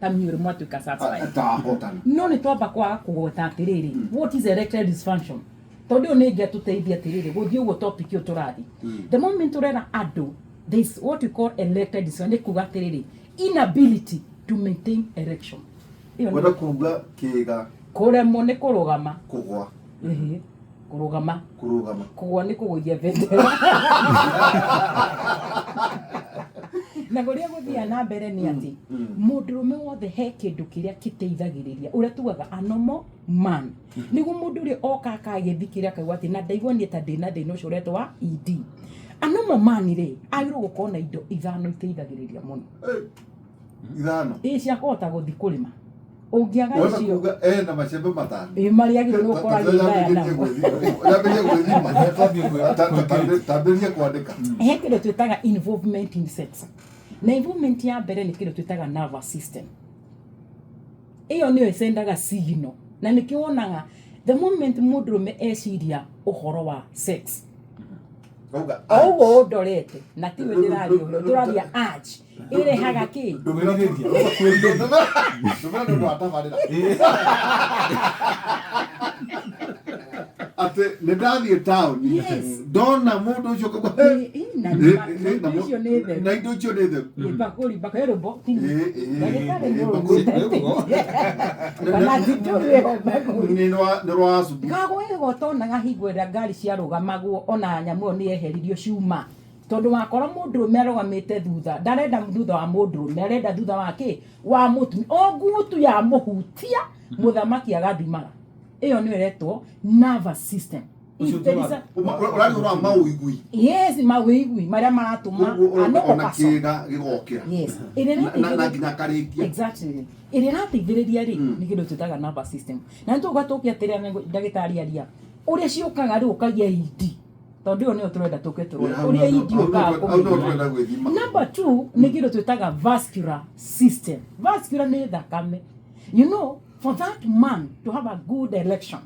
Ta mĩũrĩ mwatuĩka satisfied. Tahotana. No nĩ twamba kwaga kũgweta atĩrĩrĩ, what is erectile dysfunction, tondũ ĩyo nĩ ĩngĩatũteithia atĩrĩrĩ gũthiĩ ũguo topic ĩyo tũrathiĩ. The moment ũrera andũ there is what we call erectile dysfunction, nĩ kuga atĩrĩrĩ, inability to maintain erection. Ĩyo nĩ Wenda kuga kĩga kũremwo nĩ kũrũgama. Kũgwa. Ĩhĩ, kũrũgama. Kũrũgama. Kũgwa nĩ kũgũithia bendera. Na kũrĩa gũthiaga na mbere nĩ atĩ mũndũrũme wothe he kĩndũ kĩrĩa kĩteithagĩrĩria ũrĩa tugaga a normal man, nĩguo mũndũ ũrĩa oka akagĩthikĩra akaigua atĩ na ndaigua niĩ ta ndĩna thĩna ũcio ũretwo wa ED. A normal man rĩ, agĩrĩirwo gũkorwo na indo ithano iteithagĩrĩria mũno. Ithano? Ĩ, cia kũhota gũthiĩ kũrĩma. Ũngĩaga Wenda icio kuga ena macembe matano? Ĩ, marĩa agĩrĩirwo nĩ gũkorwo agĩgaya namo. Yambĩrĩrie gwĩthima. Tambĩrĩrie kwandĩka. He kĩndũ twĩtaga involvement in sex, na involvement ya mbere nĩ kĩndũ twĩtaga nervous system. Ĩyo nĩyo ĩcendaga signal, na nĩkĩo wonaga the moment mũndũrũme eciria ũhoro wa sex, Auga, o ũguo ũndorete na tiwe ndĩraria ũhoro, tũraria urge ĩrehaga kĩ? Ndũmĩrĩria. Ndũmĩra nĩ ũndũ wa tabarĩra atĩ nĩ ndathiĩ taũni, ndona mũndũ ũcio ngauga, "Hey!" Ĩ, na na indo icio nĩ theru. Na indo icio nĩ theru. Ĩ, bakũri bakũri rũmbo. Ĩ, Ndagĩtarĩ ĩ, nĩ bakũri. ũrũmĩte kana titũrĩho bakũri. Nĩ rwa cubu. Kagwego tonaga hingo ĩrĩa ngari ciarũgamagwo, ona nyamũ ĩyo nĩ yeheririo cuma, tondũ wakora mũndũrũme arũgamĩte thutha, ndarenda thutha wa mũndũrũme, arenda thutha wa kĩ? Wa mũtumia. O ngutu ya mũhutia mũthamaki agathimaga. Ĩyo nĩyo ĩretwo nervous system. Ũcio If there is a- Ũraria ũhoro wa maũigui? Yes, mawĩigui marĩa maratũma Koguo a normal ona person. kĩga gĩgokĩra. Yes, ĩrĩa Na ĩrateithĩrĩria nginya akarĩkia. Exactly, ĩrĩa ĩrateithĩrĩria rĩ, nĩ kĩndũ twĩtaga nervous system. Na nĩ tũgũka tũke atĩrĩa ndagĩtarĩ aria ũrĩa ciũkaga rĩu ũkagia ED, tondũ ĩyo nĩyo tũrenda tũke tũrore ũrĩa ED ũkaga Hau no kũmĩria. tũrenda gwĩthima. Number two nĩ kĩndũ twĩtaga vascular system. Vascular nĩ thakame. For that man to have a good erection,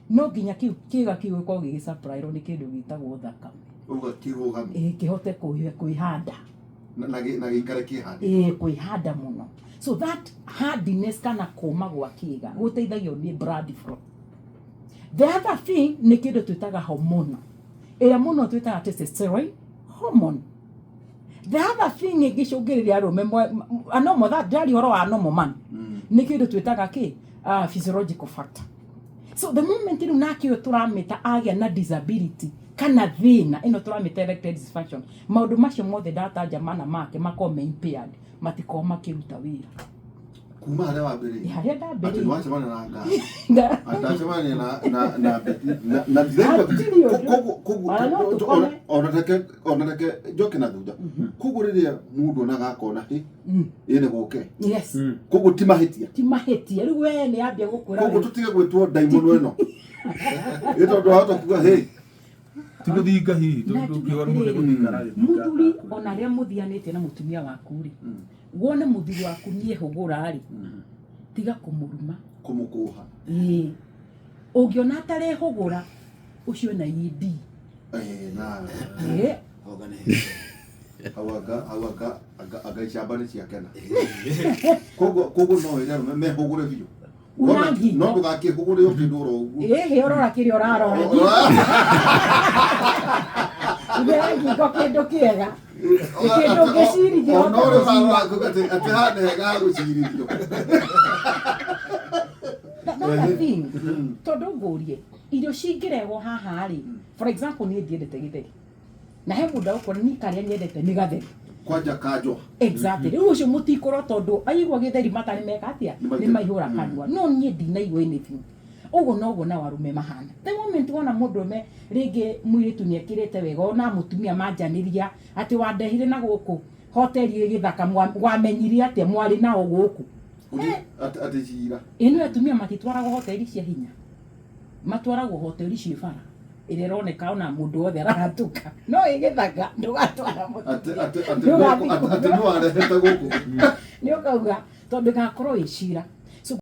no nginya kĩu kĩga kĩu gĩkorwo gĩgĩsupplywo nĩ kĩndũ gĩtagwo thakame. Uga kĩrũgame. Ĩ, kĩhote kwĩhanda. Na gĩikare kĩhandĩte. Ĩ, kwĩhanda mũno. So that hardiness kana kũma gwa kĩga gũteithagio nĩ blood flow. The other thing nĩ kĩndũ twĩtaga hormone, ĩrĩa mũno twĩtaga testosterone hormone. The other thing ĩngĩcũngĩrĩria arũme anomo ndĩraria ũhoro wa normal man, nĩ kĩndũ twĩtaga kĩ physiological factor. So the moment rĩu nake ũyũ tũramĩta agĩa na disability kana thĩna ĩno tũramĩta erectile dysfunction, maũndũ macio mothe ndatanja mana make makorwo me impaired, matikorwo makĩruta wĩra. Kuma harĩa wambĩrĩirie. Harĩa Atĩ ndambĩrĩirie. nĩ wacemania na ngari. Ndacemania na Betty, na ndiraigua Hatirĩ ũndũ. Koguo Ona no tũkome. ona reke njoke na thutha. Koguo rĩrĩa mũndũ onaga akona hĩ ĩ nĩ gũke. Koguo ti mahĩtia. Ti mahĩtia. Rĩu we nĩ ambia gũkwĩra. Koguo tũtige gwĩtwo ndaimono ĩno. Ĩ tondũ wahota kuga hĩ. Ti gũthinga hihi Na tondũ tuge ũngĩona mũndũ atĩrĩrĩ, gũthinga aragĩthinga mũthuri ona arĩa mũthianĩtie na mũtumia waku rĩ, wone mũthuri waku niĩ hũgũra rĩ, tiga kũmũruma. Kũmũkũha. Ĩĩ. Ũngĩona atarehũgũra, ũcio na ED. Eh, na Ĩĩ. Hau anga icamba nĩ ciakena. Koguo no ĩre arũme mehũgũre biũ. Una Wona- ngingo. No ndũgakĩhũgũre o kĩndũ oro ũguo. Ĩhĩ, ũrora kĩrĩa ũrarora. Ithera ngingo kĩndũ kĩega. Kĩndũ ũngĩcirithio Ona ũrĩa ũrarora kuga atĩ haha nĩ hega ha gũcirithio. The other thing, tondũ ngũrie irio cingĩrehwo haha rĩ, for example, niĩ ndiendete gĩtheri, na he mũndũ agũkora niĩ karĩa nyendete nĩ gatheri. Kwanja kanjoha. Exactly. Rĩu ũcio mũtikũrwo tondũ aigua gĩtheri matarĩ meka atĩa? Nĩ nĩ maihũra kanua, no niĩ ndinaigua anything. Ũguo noguo nao arũme mahana. The moment wona mũndũrũme rĩngĩ mũirĩtu nĩ ekĩrĩte wega, ona mũtumia manjanĩria atĩ wandehire na gũkũ hoteli ĩ gĩthaka, wamenyire atĩa mwarĩ nao gũkũ? Atĩ cira. Ĩno atumia matitwaragwo hoteli cia hinya, matwaragwo hoteli ciĩ bara ĩrĩa ĩroneka ona mũndũ wothe arahatũka, no ĩ gĩthaka ndũgatwara Atĩ mũtumia. atĩ atĩ Ndũgathiĩ atĩ nĩ warehete gũkũ. Nĩ ũkauga tondũ ĩgakorwo ĩ cira.